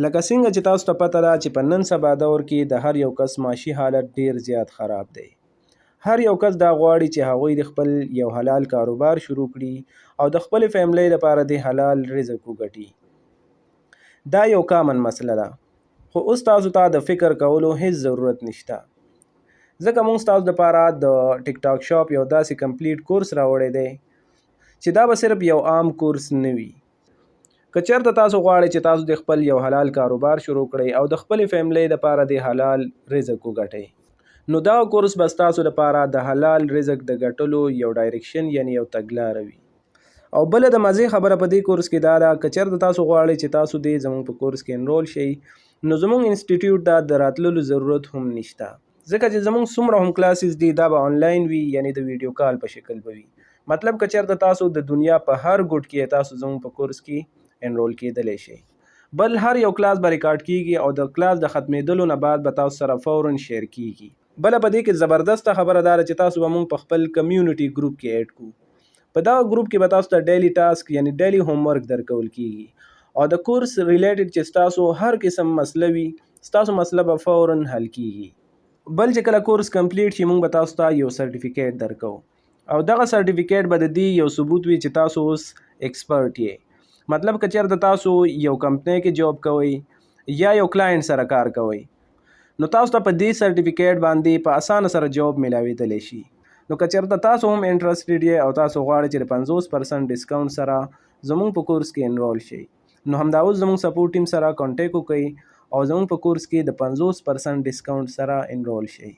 لکه څنګه چې تاسو ته پته ده چې په نن سبا دور کې د هر یو کس معاشي حالت ډیر زیات خراب دی. هر یو کس دا غواړي چې هغوی د خپل یو حلال کاروبار شروع کړي او د خپلې فیملۍ لپاره د حلال رزق وګټي. دا یو common مسله ده، خو اوس تاسو ته د فکر کولو هیڅ ضرورت نشته، ځکه موږ ستاسو دپاره د ټیک ټاک شاپ یو داسې complete course راوړی دی چې دا به صرف یو عام کورس نه وي. که چېرته تاسو غواړئ چې تاسو د خپل یو حلال کاروبار شروع کړئ او د خپلې فیملۍ دپاره د حلال رزق وګټئ، نو دا کورس به ستاسو دپاره د حلال رزق د ګټلو یو direction یعنی یو تګلاره وي. او بله د مزې خبره په دې کورس کې دا ده، که چېرته تاسو غواړئ چې تاسو دې زموږ په کورس کې enroll شئ، نو زموږ انسټیټیوټ ته د راتللو ضرورت هم نشته، ځکه چې زموږ څومره هم classes دي دا به آنلاین وي، یعنی د video call په شکل به وي. مطلب که چېرته تاسو د دنیا په هر ګوټ کې تاسو زموږ په کورس کې enroll کېدلی شئ. بل هر یو کلاس به ریکارډ کیږي او د کلاس د ختمېدلو نه بعد به تاسو سره فوراً share کیږي. بله په دې کې زبردسته خبره دا ده چې تاسو به موږ په خپل community group کې add کړو. په دغه ګروپ کې به تاسو ته daily task یعنی daily homework درکول کیږي او د کورس related چې ستاسو هر قسم مسله وي، ستاسو مسله به فوراً حل کیږي. بل چې کله کورس complete شي، موږ به تاسو ته یو سرټیفیکیټ درکوو او دغه سرټیفیکیټ به د دې یو ثبوت وي چې تاسو اوس expert یې. مطلب که چېرته تاسو یو کمپنۍ کې job کوئ یا یو client سره کار کوئ، نو تاسو ته په دې سرټیفیکیټ باندې په اسانه سره job ملاوېدلی شي. نو که چېرته تاسو هم interested یې او تاسو غواړئ چې د 50% discount سره زموږ په کورس کې enroll شئ، نو همدا اوس زموږ support team سره contact وکړئ او زموږ په کورس کې د 50% discount سره enroll شئ.